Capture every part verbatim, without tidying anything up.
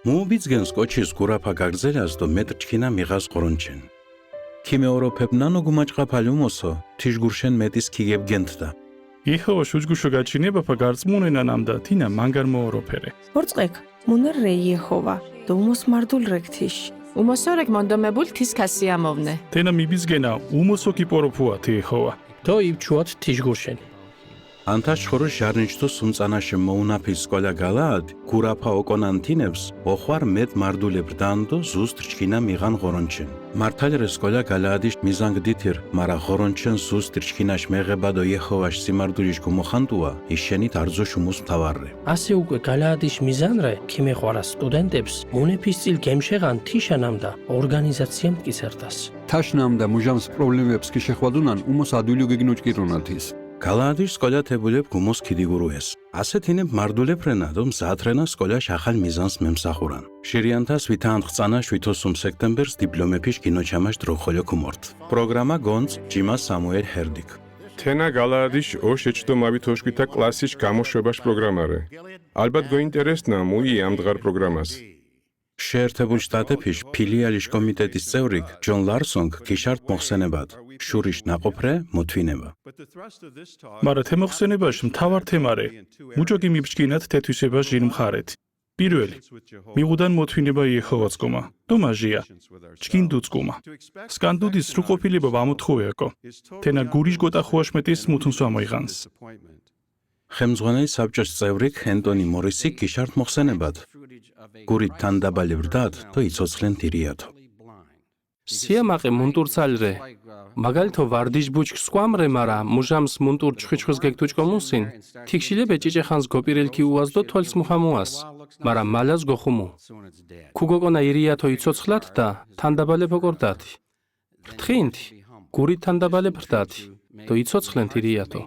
მუუბიძგენს კოჩის გურაფა გაგრძელას დო მეტ რჩქინა მიღას ღორონჩენ. ქიმეოროფებნანო გუმაჭყა ფალუმოსო, თიჟგურშენ მეტის ქიგებგენთ და. იეჰოვა შუჯგუშო გაჩინებაფა გარწმუნენან ამდა, თინა მანგარ მოოროფერე. ორწეკ, მუნერ რე იეჰოვა, დო უმოს მარდულ რეკ თიშ. უმოსო რეკ მონდომებულ თის ქასია მოვნე. თენა მიბიძგენა, უმოსო ქიპოროფუათ იეჰოვა. დო იბჩუათ თიჟგურშენ. ანთაშ ხორუს ჟარნიშ თო სუმწანაშე მოუნაფილ სკოლა გალაად, გურაფა ოკონან თინებს, ოხვარ მეტ მარდულებ რდანდო ზუსტ რჩქინა მიღან ღორონჩენ. მართალ რე სკოლა გალაადიშ მიზანგ დითირ, მარა ღორონჩენ ზუსტ რჩქინაშ მეღებადო იეჰოვაშ სიმარდულიშ გუმოხანტუა, იშენით არძო შუმუს მთავარრე. ასე უკვე გალაადიშ მიზანრე ქიმეხვარა სტუდენტებს, მუნეფის წილ გემშეღან თიშანამ და ორგანიზაციამ მტკიცერტას. თაშნამ და მუჟამს პრობლემებს ქიშეხვადუნან უმოს ადვილო გეგნოჭკირონათის. გალაადის სკოლა თებულებ გუმოს ქიდგურუეს. ასე თინებ მარდულებ რენა დო მზად რენა სკოლაშ ახალ მიზანს მემსახურან. ჟირიანთას ვითაანდ ხწანაშ ვითოსუმ სექტემბერს დიპლომეფიშ გინოჩამაშ დრო ხოლო ქუმორთ. პროგრამა გონც ჯიმა სამუელ ჰერდიკ. თენა გალაადიშ ოშ ეჩდო მავით ოშ ქვითა კლასიშ გამოშვებაშ პროგრამარე. ალბათ გოინტერესნა მუი ამდღარ პროგრამას. შეერთებულ შტატებიშ ფილიალის კომიტეტის წევრიკ ჯონ ლარსონკ გიშართ მოხსენებად, შურიშ ნაყოფრე მუთვინება. მარა თემოხსენებაში მთავარ თემარე, მუჭო კი მიბჭკინათ თეთვისება ჟირ მხარეთ. პირველი, მიღუდან მუთვინება იეჰოვაც კომა, დო მაჟია, ჩკინ დუც კომა. სკანდუდის რუყოფილება ვამოთხოვე აკო. თენა გურიშ გოტა ხუაშ მეტის მუთუნს ვამოიღანს. ხელმძღვანელი საბჭოს წევრიკ ენტონი მორისი გიშართ მოხსენებად, გურით თან დაბალებრდათ, თო იცოცხლენ თირიათო. სიამაყე მუნტურცალ რე, მაგალითო ვარდიშ ბუჩქ სკვამ რე, მარა მუჟამს მუნტურ ჩხვიჩხვის გეგ თუჭკომუნსინ, თიქშილებ ეჭიჭე ხანს გოპირილ ქიუას დო თოლს მუხამუას, მარა მალას გოხუმუ. ქუგოკონა ირიათო იცოცხლათ და თან დაბალებ ოკორდათი. რთხინთ, გურით თან დაბალებ რდათი, დო იცოცხლენ თირიათო.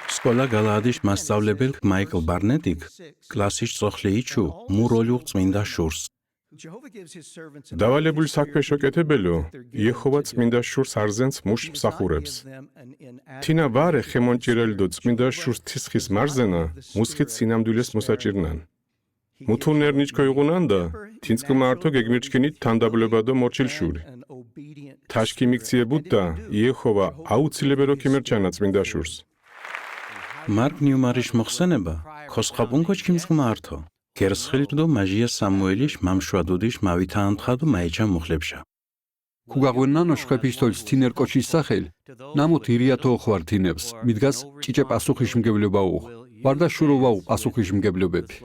სკოლა გალაადის მასწავლებელ მაიკლ ბარნეტიკ, კლასის წოხლე იჩუ, მუ როლ უღწ წმინდა შურს. დავალებულ საქმეშ ოკეთებელო, იეჰოვა წმინდა შურს არზენს მუშ მსახურებს. თინა ვარე ხემონჭირელ დო წმინდა შურს თისხის მარზენა, მუსხით სინამდვილეს მოსაჭირნან. მუთუნ ერნიჩ ქოიღუნან და, თინც კმართო გეგმირჩქინით თან დაბლებადო მორჩილ შური. თაშ ქიმიქციებუდ და, იეჰოვა აუცილებერო ქიმერჩანა წმინდა შურს. მარკ ნიუმარის მოხსენება, ქოსხაპუნ ქოჩქიმ კმართო. გერსხილ დო მაჟია სამუელის მამშვადუდის მავითაანთხადო მაიჩა მუხლებშა. ქუგაღვენანო შხეფიშ თოლს თინერ კოჩის სახელ, ნამუთ ირიათო ოხვარ თინებს, მიდგას ჭიჭე პასუხიშმგებლობა უხ, ვარდა შურო ვაუხ პასუხიშმგებლობები.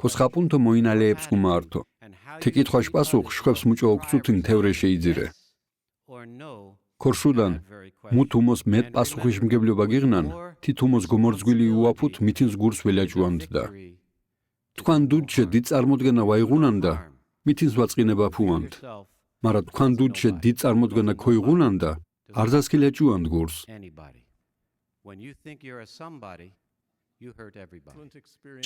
ქოსხაპუნთო მოინალეებს კმართო. თე კითხვაშ პასუხ შხეფს მუჭო ოქცუთინ თევრე შეიძირე. ქორშუდან, მუ თუმოს მეტ პასუხიშმგებლობა გიღნან, თი თუმოს გომორძგვილი უაფუთ მითინს გურს ველაჭუანთ და. თქვან დუდჩე დიდ წარმოდგენა ვაიღუნან და, მითინს ვაწყინება ფუანთ. მარა თქვან დუდჩე დიდ წარმოდგენა ქოიღუნან და, არზას ქილაჭუანთ გურს.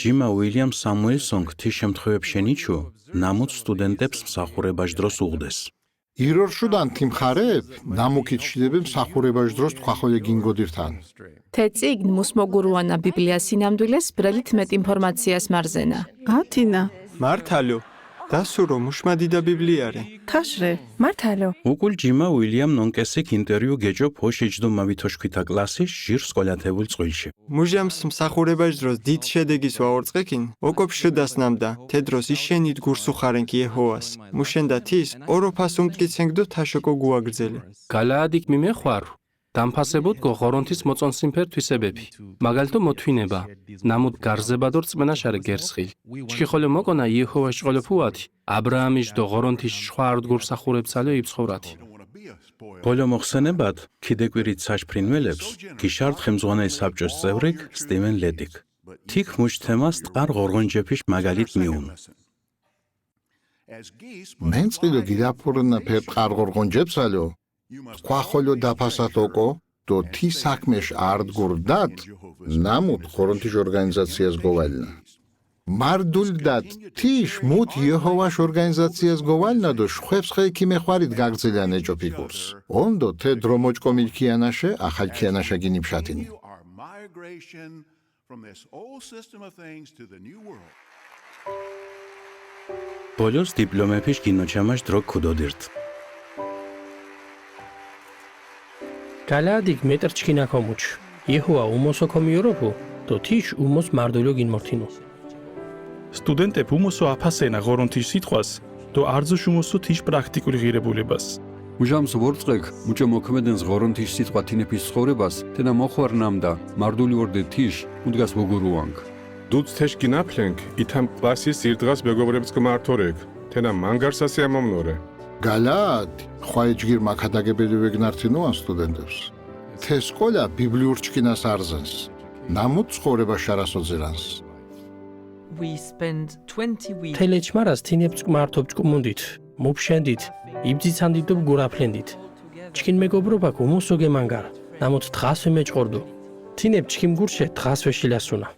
ჯიმა უილიამ სამუელსონ ქთის შემთხვევებს შენიჩუ, ნამუთ სტუდენტებს მსახურებაშ დროს უღდეს. ირორ შუდან თი მხარეებ, ნამუქით შიდებე მსახურებაშ დროს თქვა ხოლე გინგოდირთან. თე წიგნ მუს მოგურუანა ბიბლია სინამდვილეს ბრალით მეტ ინფორმაციას მარზენა. ათინა. მართალო, დასურო მუშმა დიდა ბიბლიარე. თაშრე. მართალო. უკულ ჯიმა უილიამ ნონკესიკ ინტერვიუ გეჭო ფოშ ეჯდო მავითოშ ქვითა კლასის ჟირ სკოლათებულ წყვილში. მუჟამს მსახურებაშ დროს დიდ შედეგის ვაორწყეკინ, ოკოპ შედასნამ და, თე დროს იშენით გურს უხარენქ იეჰოვას. მუშენდა თის, ოროფას უმტკიცენგ დო თაშოკო გუაგრძელე. გალაადიკ მიმეხვარ, დამფასებუდ გოღორონთის მოწონსინფერ თვისებები. მაგალითო მოთვინება, ნამუთ გარზებადორ წმენაშარე გერსხილ. ჩქი ხოლე მოკონა იეჰოვას ჭყოლო ფუათი, აბრაამის დო ღორონთის ܫხვარდ გურსახურებცალე იბცხოვრათი. ხოლო მოხსენებად, ქიდეკვირით საშ ფრინველებს, გიშართ ხელმძღვანელი საბჭოს წევრიკ, სტივენ ლეტიკ. თიქ მუშ თემას ტყარ ღორღონჯეფიშ მაგალით მიუნ. მენწყილო გილაფურნა ფერ ტყარ ღორღონჯეფსალო, თქვა ხოლო დაფასათ ოკო, დო თი საქმეშ არდგურდათ, ნამუთ ღორონთის ორგანიზაციას გოვალნა. მარდულდათ თიშ მუთ იეჰოვას ორგანიზაციას გოვალნა დო შხვევს ხე ქიმეხვარით გაგრძელან ეჭოფი გურს. ონდო თე დრომოჭკომილ ქიანაშე, ახალ ქიანაშა გინიბშათინი. from this old system of things to the new world. ბოლოს დიპლომეფიშ გინოჩამაშ დრო ქუდოდირთ. გალაადი გმეტყ ჩქინა ქომუჩ. იეჰოვა უმოსო ქომიოროფუ, დო თიშ უმოს მარდულიო გინმორთინუ. სტუდენტეფ უმოსო აფასენა ღორონ თიშ სიტყვას, დო არძოშ უმოსო თიშ პრაქტიკული ღირებულებას. მუჟამს ვორწყეკ, მუჭო მოქმედენს ღორონ თიშ სიტყვა თინეფის ცხოვრებას, თენა მოხვარ ნამდა, მარდული ვორდე თიშ, უდგას ვოგურუანკ. დუც თეშ გინაფლენკ, ითამ კლასის ირდღას მეგობრებს გმართორეკ, თენა მანგარს ასე ამომნორე. გალაად, ხვაი ჯგირ მაქადაგებელი ვეგნართინუან სტუდენტებს. თე სკოლა ბიბლიურ ჩქინას არზენს. ნამუთ ცხოვრება შარას ოძირანს. We spend twenty weeks. თელე ჩმარას თინეფ წკმართობ ჭკუმუნდით, მუფშენდით, იბძიცანდით დო გურაფლენდით. ჩქინ მეგობრობა გუმოსო გემანგარ, ნამუთ დღასვე მეჭყორდუ. თინეფ ჩქიმ გურჩე დღასვე შილასუნა.